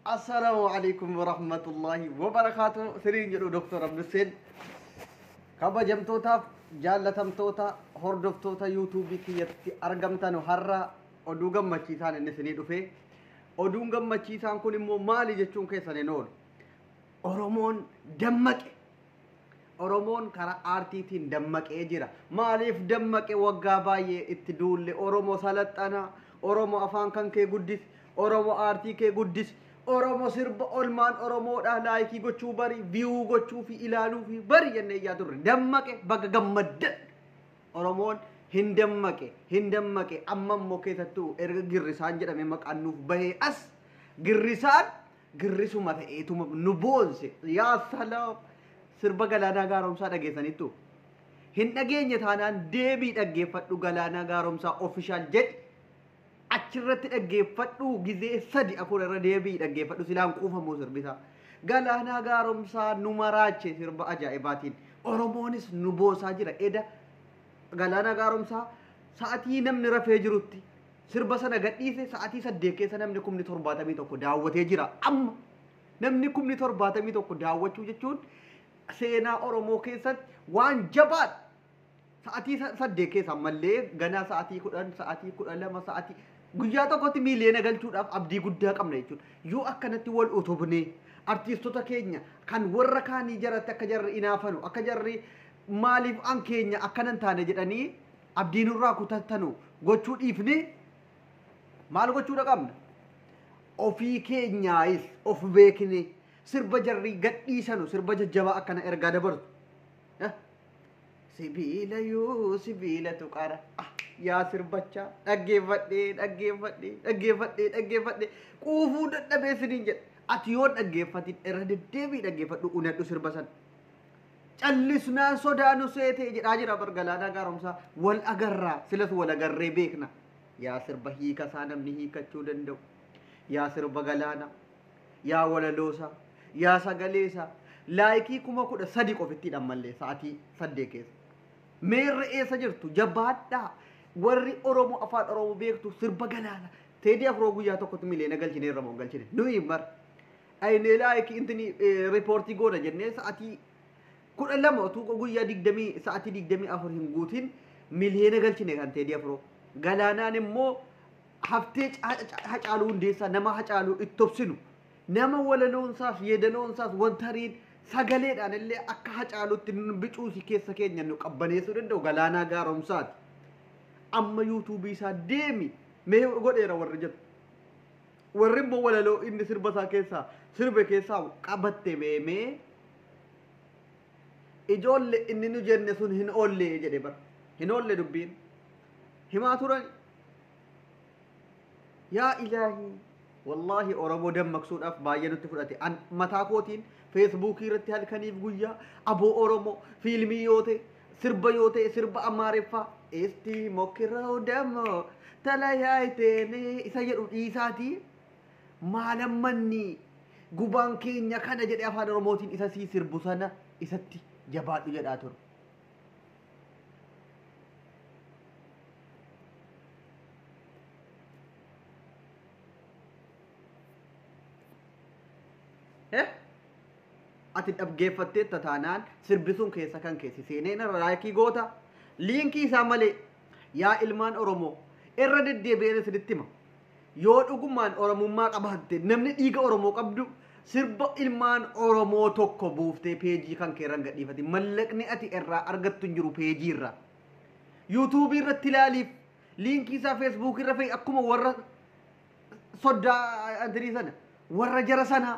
Assalaamu alaikum warahmatullahi wabarakaatu. Siriin jedhu Dr. Abduseen kabajamtootaaf jaallatamtoota hordoftoota yuutuubii kiyyatti argamtan har'a oduu gammachiisaan inni isinii dhufe. Oduun gammachiisaan kun immoo maali jechuun keessan hin oolu. Oromoon dammaqe. Oromoon karaa aartiitiin dammaqee jira. Maaliif dammaqe? Waggaa baay'ee itti duulle. Oromoo salaxxana, Oromoo afaan kan kee guddis, Oromoo aartii kee guddis, Oromoo sirba olmaan Oromoodha laayikii gochuu bari, viyuu gochuu fi ilaaluu fi bari jennee iyyaa turre. Dammaqe, baga gammaddan. Oromoon hin dammaqe, hin dammaqe. Amma immoo keessattuu erga girrisaan jedhame maqaan nuuf bahee as girrisaan girrisuma ta'eetuma nu boonse. Yaa salaam! Sirba Galaanaa Gaaromsaa dhageessaniittu? Hin dhageenye taanaan deebii dhaggeeffadhu. Galaanaa Gaaromsaa Official jedhi. Achirratti dhaggeeffadhu, gizee sadi afur irra deebii dhaggeeffadhu, silaan quufamuu sirbisaa. Galaanaa Gaaromsaa nu maraache sirba ajaa'ibaatiin. Oromoonis nu boosaa jira. Eda Galaanaa Gaaromsaa sa'atii namni rafee jirutti sirba sana gadhiise, sa'atii 8 keessa namni 71,000 daawwatee jira. Amma namni 71,000 daawwachuu jechuun seenaa Oromoo keessatti waan jabaadha. Sa'atii 8 keessa ammallee ganaa sa'atii 10, sa'atii 12, sa'atii guyyaa tokkotti miiliyoona galchuudhaaf abdii guddaa qabna jechuudha. Yoo akkanatti wal utubnee artiistota keenya kan warra kaanii jaratti akka jarri inaafanu, akka jarri maaliif an keenya akkana hin taane jedhanii abdii nurraa kutattanu gochuu dhiifnee maal gochuudha qabna? Ofii keenyaayis of beeknee sirba jarri gadhiisanu, sirba jajjabaa akkana ergaa dabarsu. Sibiila yoo sibiilatu qara. Yaa sirbachaa dhaggeeffadhee dhaggeeffadhee dhaggeeffadhee dhaggeeffadhee quufuu dadhabee siniin jedha. Ati yoo dhaggeeffatin irra deddeebii dhaggeeffadhu, unadhu sirba sana. Callisnaan sodaanu seetee jedhaa jira bar Galaanaa Gaaromsaa. Wal agarraa silas wal agarree beekna. Yaa sirba hiika isaa namni hiikachuu danda'u. Yaa sirba Galaanaa. Yaa walaloosaa. Yaa sagaleesaa. Laayikii 13,000 qofittiidhaan mallee sa'atii 8 keessa. Meerre eessa jirtu? Jabaadhaa. Warri Oromoo afaan Oromoo beektu sirba Galaana. Teedii Afroo guyyaa tokkotti miliyoona galchineerra moo galchine? Nuyi mar. Aynee laayikii intini riipoortii goona jennee sa'atii 12 utuu guyyaa 20 sa'atii 24 hin guutin miliyoona galchine kan Teedii Afroo. Galaanaan immoo haftee Hacaaluu Hundeessaa, nama Hacaaluu itti obsinu, nama walaloonsaas yeedaloonsaas wantariin sagaleedhaan illee akka Hacaaluutti nu bicuusi keessa keenya nu qabbaneessuu danda'u Galaanaa Gaaromsaati. Amma yuutuubii isaa deemi mee godheera warri jedhu. Warri immoo walaloo inni sirba isaa keessaa sirbe keessaa qabatte beemee ijoolle inni nu jenne sun hin oolle jedhe bara. Hin oolle dubbiin. Himaa turan. Yaa ilaahii! Wallaahi Oromoo dammaqsuudhaaf baay'ee nutti fudhate. An mataa kootiin feesbuukii irratti halkaniif guyyaa aboo Oromoo fiilmii yoo ta'e, sirba yoo ta'e, sirba Amaariffaa isti mokkiroo dammoo talayaayiteene isa jedhu dhiisaatii maalammanni gubaan keenya kana jedhee afaan Oromootiin isa sii sirbu sana isatti jabaadhu jedhaa ture. Ati dhaggeeffatteetta taanaan sirbi sun keessa kan keessi seenee narra laayikii goota. Liinkii isaa malee yaa ilmaan Oromoo irra deddeebi'een isinitti hima. Yoo dhugumaan Oromummaa qabaatte, namni dhiiga Oromoo qabdu sirba ilmaan Oromoo tokko buuftee peejii kan kee irra hin gadhiifatin. Mallaqni ati irraa argattu hin jiru peejii irraa. Yuutuubii irratti ilaaliif liinkii isaa feesbuukii irra fa'i, akkuma warra soddaa antinii sana, warra jara sanaa.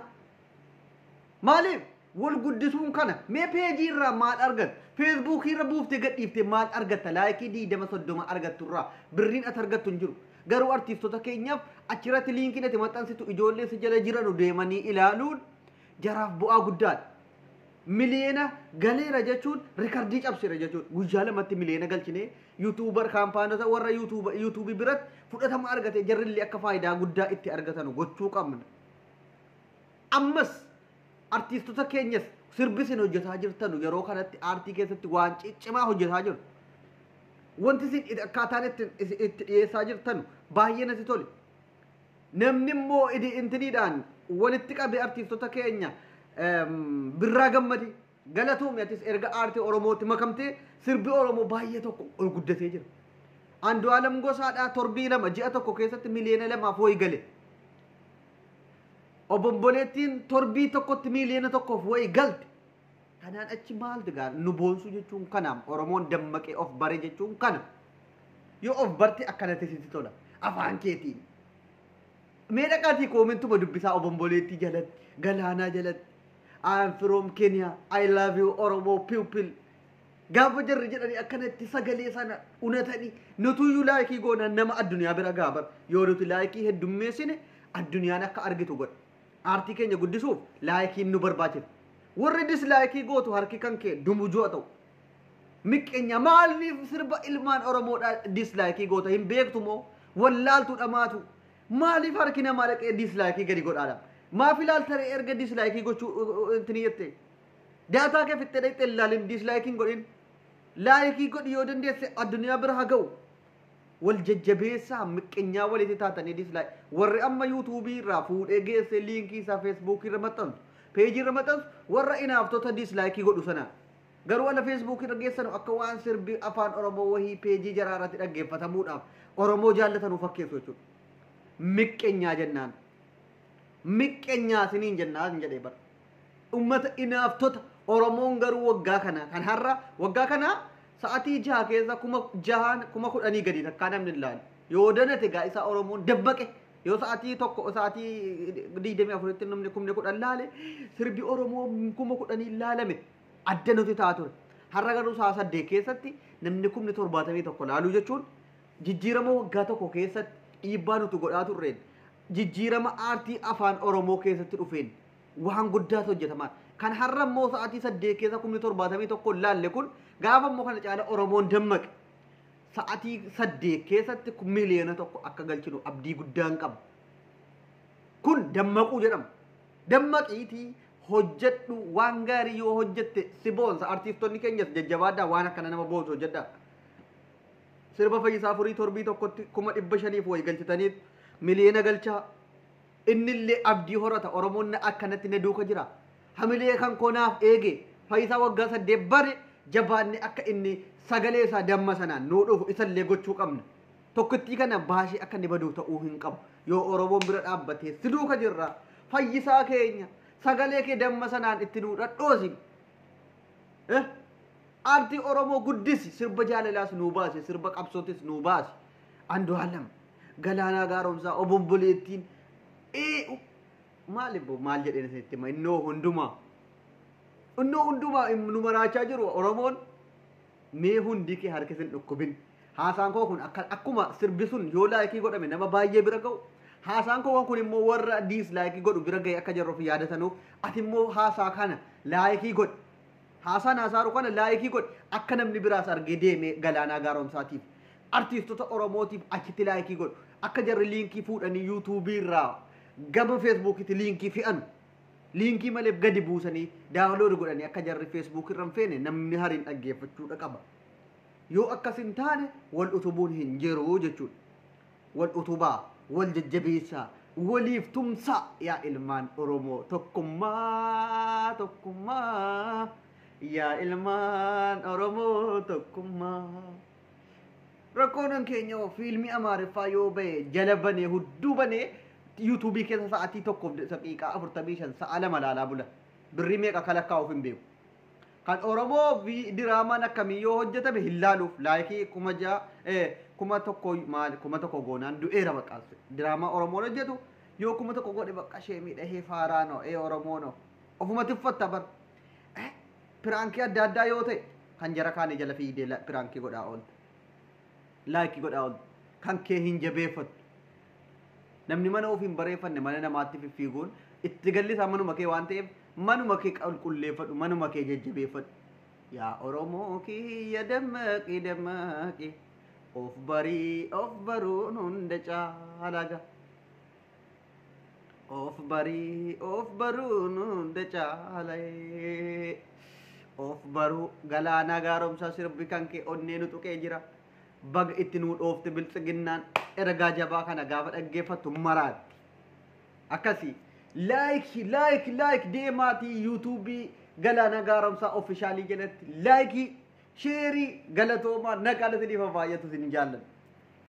Maaliif wal guddisuun kana? Mee peejii irraa maal argatta? Feesbuukii irra buuftee gadhiiftee maal argatta? Laayikii 20 30 argattu irraa birriin ati argattu hin jiru. Garuu artiistota keenyaaf achirratti liinkiin ati maxxansitu ijoollee si jala jiranu deemanii ilaaluun jaraaf bu'aa guddaadha. Miliyoona galeera jechuun rikardii cabseera jechuun guyyaa lamatti miliyoona galchinee yuutuubar kaampaanota warra yuutuubii biratti fudhatama argate jarrillee akka faayidaa guddaa itti argatanu gochuu qabna. Ammas artiistota keenyas sirbi isin hojjetaa jirtanu yeroo kanatti aartii keessatti waan ciccimaa hojjetaa jirtu. Wanti isin akkaataan itti dhiyeessaa jirtanu baay'ee natti tole. Namni immoo intiniidhaan walitti qabee artiistota keenya Birraa Gammadi galatoomii, atis erga aartii Oromootti makamtee sirbi Oromoo baay'ee tokko ol guddatee jira. Andu'aalam Gosaadhaa torbii 2, ji'a 1 keessatti miliyoona 2f wayi gale. Obomboleettiin torbii tokkotti miliyoona 1f wayi galte. Kanaan achi maaltu gaa nu boonsuu jechuun kanaam? Oromoon dammaqee of bare jechuun kana. Yoo of barte akkanatti sitti tola. Afaan keetiin. Mee dhaqaatii commentuma dubbisaa obomboleettii jalatti, Galaanaa jalatti. "I am from Kenya. I love you, Oromo people." Gaafa jarri jedhanii akkanatti sagalee sana unatanii, nutuyyuu like goonaan nama addunyaa bira gaabar. Yoo nuti like heddummeessine addunyaan akka argitu godha. Aartii keenya guddisuuf likeiin nu barbaachisa. Warri dislike gootu harki kan kee dumujoo ta'u. Miqqeenya, maaliif sirba ilmaan Oromoodhaa dislike goota? Hin beektu moo wallaaltu dhamaatu? Maaliif harki namaa dhaqee dislike gadi godhaadha? Maaf ilaaltaree erga dislike gochuu intini jette? Data kee fixxee dhaqxee ilaalin, dislike hin godhin. Like godhi yoo dandeesse, addunyaa bira haa ga'u. Wal jajjabeessaa, miqqeenyaa walitti taatanii dislike. Warri amma YouTubeii irraa fuudhee geessee linkii isaa Facebookii irra maxxansu, pageii irra maxxansu, warra inaaftota dislike godhu sana. Garuu ala Facebookii irra geessanu akka waan sirbi afaan Oromoo wahii pageii jaraa irratti dhaggeeffatamuudhaaf Oromoo jaallatanuu fakkeessu jechuudha. Miqqeenyaa jennaan. Miqqeenyaa siniin jennaan jedhee bara. Ummata inaaftota. Oromoon garuu waggaa kana kan har'a waggaa kana sa'atii 6 keessa 6,000, 10,000 gadi takkaa namni hin ilaalu. Yoo danate gaa isa Oromoon dabbaqe, yoo sa'atii 1, sa'atii 24tti namni 10,000 laale, sirbi Oromoo 10,000 laalame adda nuti ta'a ture. Har'a garuu sa'a 8 keessatti namni 71,000 laaluu jechuun jijjiirama waggaa 1 keessatti dhiibbaa nuti godhaa turreen, jijjiirama aartii afaan Oromoo keessatti dhufeen waan guddaatu hojjetamaa. Kan har'a immoo sa'atii 8 keessa 71,000 laalle kun, gaafa immoo kana caala Oromoon dammaqe sa'atii 8 keessatti miliyoona 1 akka galchinu abdii guddaan qaba. Kun dammaquu jedhama. Dammaqiitii hojjedhu, waan gaarii yoo hojjette si boonsa. Artiistonni keenyas jajjabaadhaa, waan akkana nama boonsu hojjedhaa. Sirba Fayyisaa Furii torbii tokkotti 500,000f wayi galchitaniit miliyoona galchaa. Innillee abdii horata, Oromoon akkanatti na duuka jira. Hamilee kan koo naaf eege Fayyisaa waggaa 8 bare jabaanni akka inni sagalee isaa damma sanaan nuu dhufu isallee gochuu qabna. Tokkittii kana baashee akka inni baduu ta'uu hin qabu. Yoo Oromoon bira dhaabbatee si duuka jirra. Fayyisaa keenya, sagalee kee damma sanaan itti nuu dhadhoosi. Aartii Oromoo guddisi, sirba jaalalaas nuu baasi, sirba qabsootis nuu baasi. Andu'aalam, Galaanaa Gaaromsaa, obomboleettiin, maal ibbo maal jedheen isinitti hima? Innoo hundumaa. Innoo hundumaa nu maraachaa jiru Oromoon, mee hundi kee harki sin dhukkubin. Haasaan koo kun akkuma sirbi sun yoo like godhame nama baay'ee bira ga'u. Haasaan koo kun immoo warra dislike godhu bira ga'e akka jarruuf yaadatanuuf, ati immoo haasaa kana like godhi. Haasaan haasaaru kana like godhi, akka namni biraas argee deemee Galaanaa Gaaromsaatiif, artiistota Oromootiif achitti like godhu. Akka jarri linkii fuudhanii YouTubeii irraa gama Facebookitti linkii fe'an. Linkii malee gadi buusanii download godhanii akka jarri Facebook irra hin feene namni hariin dhaggeeffachuudha qaba. Yoo akkas hin taane wal utubuun hin jiru jechuudha. Wal utubaa, wal jajjabeessaa, waliif tumsaa yaa ilmaan Oromoo, tokkummaa, tokkummaa, yaa ilmaan Oromoo, tokkummaa. Rakkoon keenya fiilmii Amaariffaa yoo bahe jala banee, hudduu banee, YouTubeii keessa sa'atii 1:45, sa'a 2 laalaa bula. Birrii meeqa kalakkaa'uuf hin beeku. Kan Oromoo diraamaan akkamii yoo hojjetame hin laaluuf, like 6,000, 1,000, maal, 1,000 goonaan du'eera bakka. Diraamaa Oromoon hojjetu yoo 1,000 godhe bakka ishee miidhahee faaraanoo ee Oromoonoo ofuma tuffatta bar. Prankii adda addaa yoo ta'e kan jara kaanii jala fiigdee prankii godhaa oolta. Like godhaa oolta. Kan kee hin jabeeffattu. Namni mana ofii hin bareeffanne mana namaatti fiffiiguun itti galli isaa manuma kee waan ta'eef, manuma kee qulqulleeffadhu, manuma kee jajjabeeffadhu. Yaa Oromoo kiyya, dammaqi, dammaqi, of barii, of baruun hunda caalaga. Of barii, of baruun hunda caala. Of baruu. Galaanaa Gaaromsaa, sirbi kan kee onnee nu tuqee jira. Baga itti nuu dhoofte biltsiginnaan. Ergaa jabaa kana gaafa dhaggeeffattu maraatti. Akkasii like, like, like deemaatii yuutuubii Galaana Gaaromsaa Official jalatti like, share, galatoomaa, nagaan isiniif baay'atu, isin jaalladha.